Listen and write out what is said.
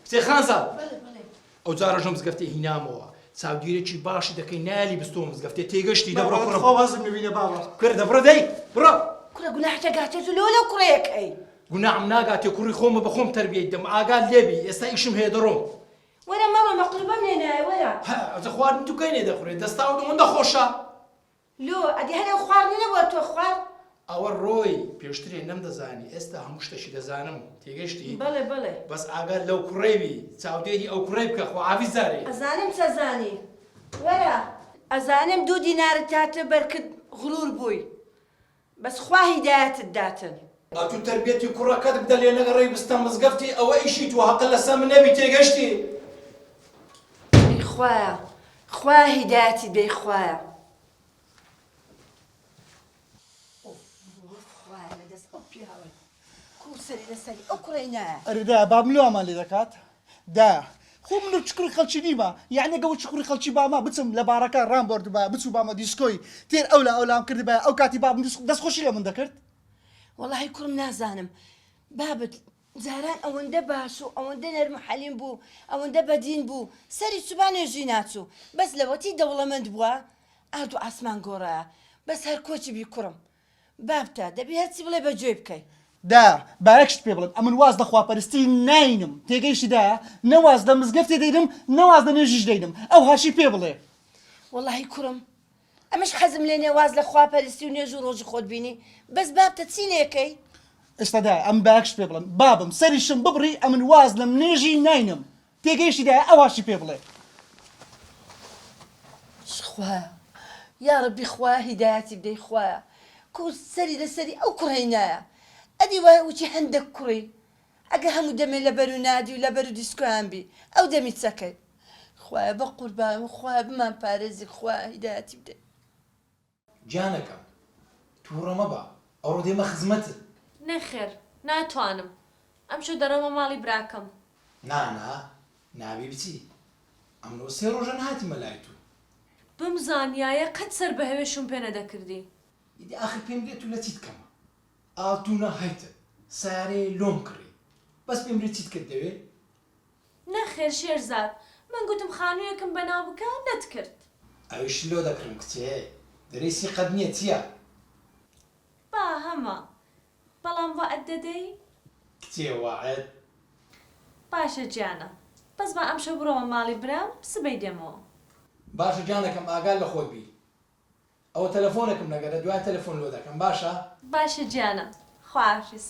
کچێ خانزاد ئەو جارەش لە مزگەفتێ هینامەوە چاودیرێکی باشی دەکەی نایەلی بستۆ مزگەفتێ تێگەشتی دەبڕۆ کوڕم خۆ وازم نبینە بابە کورە دەبڕۆ دەی بڕۆ کوڕە گوناحتە گاتێ تو لۆ لەو کوڕەیەکەی گوناحم ناگاتێ کوڕی خۆمە بە خۆم تەربیەی دەم ئاگات لێبی ئێستا ئیشم هەیە دەڕۆم. وەرە مەڕۆ مەقروبەم لێ نایە وەرە. هە ئەجە خواردن تو کەی نێدەخورێ دەستاوت ئەوەندە خۆشە. لۆ ئەدی هەر ئەو خواردنە نەبوە تۆ خوارد. ئەوە ڕۆی پێشترێ نەمدەزانی ئێستا هەموو شتەکی دەزانم تێگەشتی؟ بەڵێ بەڵێ. بەس ئاگات لەو کوڕەی بی چاودێری ئەو کوڕەی بکە خواحافیز جارێ. ئەزانم چەزانی وەرە. ئەزانم دوو دینارت هاتە بەرکت غرور بووی بەس خوا هیدایەتت داتن. ئەتوو تەربیەتی کوڕەکەت بدە لێنەگەڕێی بستە مزگەفتی ئەوە ئیشی تووە هەقە لەسەر من نەبی تێگەشتی؟ ئەی خوایە خوایە هیدایەتی دەی خوایە. ئۆف خوایە لەدەست ئەو پیاوە کوو سەری لەسەری ئەو کوڕەی نایە. ئەرێ دایە بابم لۆ وامان لێ دەکات؟ دایە خۆ من چ کوڕی خەڵکی نیمە یەعنی گە چ کوڕی خەڵکی بامە بچم لە باڕەکە ڕام بۆردبایە بچووبامە دیسکۆی تێر ئەولا ئەولام کردبایە ئەو کاتی بابم دەست خۆشی لە من دەکرد. وەڵاهی کوڕم نازانم بابت جاران ئەوەندە باش و ئەوەندە نەرم و حەلیم بوو ئەوەندە بەدین بوو سەری چوبا نوێژی ناچوو بەس لەوەتی دەوڵەمەند بووە ئارد و ئاسمان گۆڕایە بەس هەر کۆچی بی کوڕم بابتە دەبی هەرچی بڵێ بە گوێی بکەی. دایە با یەک شت پێ بڵێم ئەمن واز لە خواپەرستی ناینم تێگەیشتی دایە نە واز لە مزگەفتێ دەینم نە واز لە نوێژیش دەینم ئەوهاشی پێ بڵێ. وەڵاهی کوڕم ئەمش حەزم لێ نیە واز لە خوا پەرستی و نوێژ و ڕۆژی خۆت بینی بەس بابتە چی لێکەی؟ ئێستا دایە ئەمن با یەک شت پێ بڵێم بابم سەریشم ببڕی ئەمن واز لە نوێژی ناینم تێگەیشتی دایە ئەوهاشی پێ بڵێ. خوایە یاڕەبی خوایە هیدایەتی بدەی خوایە کو سەری لەسەری ئەو کوڕەی نایە ئەدی وای وچی هەندەک کوڕی ئەگە هەموو دەمێ لەبەرو نادی و لەبەرو دیسکۆیان بی ئەو دەمی چەکەی خوایە بەقوربان خوایە بمان پارێزی خوایە هیدایەتی بدەی. گیانەکەم توڕە مەبە ئەوڕۆ دێمە خزمەتت. نەخێر ناتوانم ئەمشەو دەڕۆمە ماڵی براکەم. نا نا نابی بچی ئەمرۆ سێ ڕۆژە نەهاتیمە لای تو. بمزانیایە قەت سەر بە هەوێ شوم پێ نەدەکردی. ئیدی ئاخر پێم دێ تو لە چیت کەمە ئاڵتونە هەیتە سەیارەیە لۆم کڕی بەس پێم برێ چیت کرد دەوێ. نەخێر شێرزاد من گوتم خانوویەکم بەناو بکە نەتکرد. ئەویش لۆ دەکڕم کچێ دەرێی سیقەت نیە چیە؟ با هەمە بەڵام وەعد دەدەی؟ کچێ وەعد. باشە گیانە بەس با ئەمشەو بڕۆمە ماڵی برام سبەی دێمەوە. باشە گیانەکەم ئاگات لە خۆت بی ئەوە تەلەفۆنەکم لەگەرە دوای تەلەفۆن لۆ دەکەم باشە؟ باشە گیانە خواحافیز.